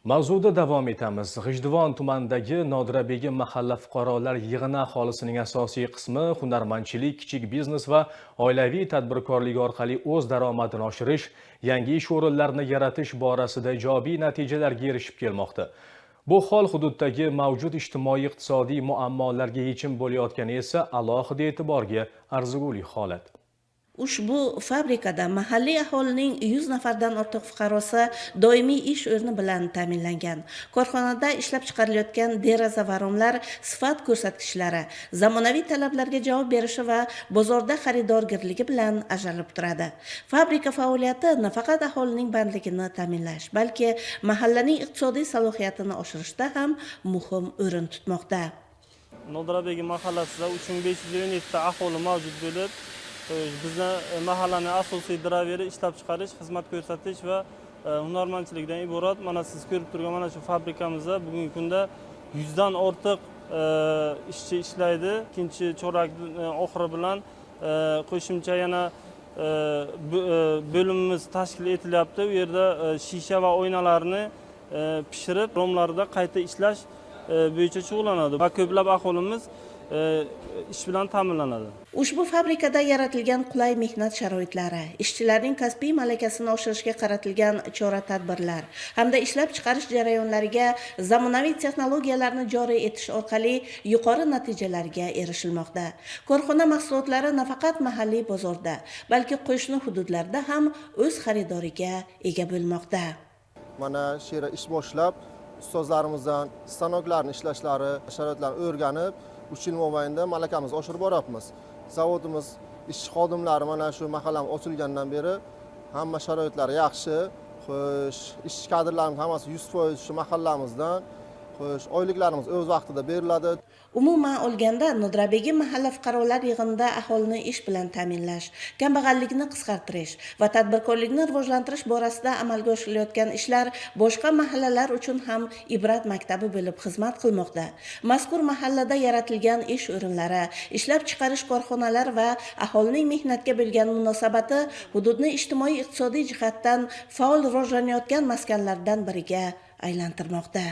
Mavzuda davom etamiz. G'ijduvon tumanidagi Nodirabegim mahalla fuqarolar yig'ini aholisining asosiy qismi hunarmandchilik, kichik biznes va oilaviy tadbirkorlik orqali o'z daromadini oshirish, yangi ish o'rinlarini yaratish borasida ijobiy natijalarga erishib kelmoqda. Bu hol hududdagi mavjud ijtimoiy-iqtisodiy muammolarga yechim bo'layotgani esa alohida e'tiborga arzigulik holat. Ushbu fabrikada mahalliy aholining 100 nafardan ortiq fuqarosi doimiy ish o'rni bilan ta'minlangan. Korxonada ishlab chiqarilayotgan deraza va romlar sifat ko'rsatkichlari zamonaviy talablarga javob berishi va bozorda xaridorgirligi bilan ajralib turadi. Fabrika faoliyati nafaqat aholining bandligini ta'minlash, balki mahallaning iqtisodiy salohiyatini oshirishda ham muhim o'rin tutmoqda. Nodirabegim mahallasida 3517 ta aholi mavjud bo'lib, bizni mahallaning asosiy drayveri ishlab chiqarish, xizmat ko'rsatish va hunarmandchilikdan iborat. Mana siz ko'rib turgan mana shu fabrikamizda bugungi kunda 100 dan ortiq ishchi ishlaydi. Ikkinchi chorak oxiri bilan qo'shimcha yana bo'limimiz tashkil etilyapti. U yerda shisha va oynalarni pishirib, romlarda qayta ishlash bo'yicha shug'ullanadi va ko'plab aholimiz ish bilan ta'minlanadi. Ushbu fabrikada yaratilgan qulay mehnat sharoitlari, ishchilarning kasbiy malakasini oshirishga qaratilgan chora-tadbirlar hamda ishlab chiqarish jarayonlariga zamonaviy texnologiyalarni joriy etish orqali yuqori natijalarga erishilmoqda. Korxona mahsulotlari nafaqat mahalliy bozorda, balki qo'shni hududlarda ham o'z xaridoriga ega bo'lmoqda. Mana shu yerda ish boshlab, ustozlarimizdan stanoklarni ishlashlari, sharoitlarni o'rganib, 3 yil mobaynida malakamizni oshirib boryapmiz. Zavodimiz ishchi xodimlari mana shu mahallamiz ochilgandan beri hamma sharoitlari yaxshi. Xo'sh, ishchi kadrlarimiz hammasi 100% shu mahallamizdan. Xo'sh, oyliklarimiz o'z vaqtida beriladi. Umuman olganda, Nodirabegim mahalla fuqarolar yig'inida aholini ish bilan ta'minlash, kambag'allikni qisqartirish va tadbirkorlikni rivojlantirish borasida amalga oshirilayotgan ishlar boshqa mahallalar uchun ham ibrat maktabi bo'lib xizmat qilmoqda. Mazkur mahallada yaratilgan ish o'rinlari, ishlab chiqarish korxonalari va aholining mehnatga bo'lgan munosabati hududni ijtimoiy iqtisodiy jihatdan faol rivojlanayotgan maskanlardan biriga aylantirmoqda.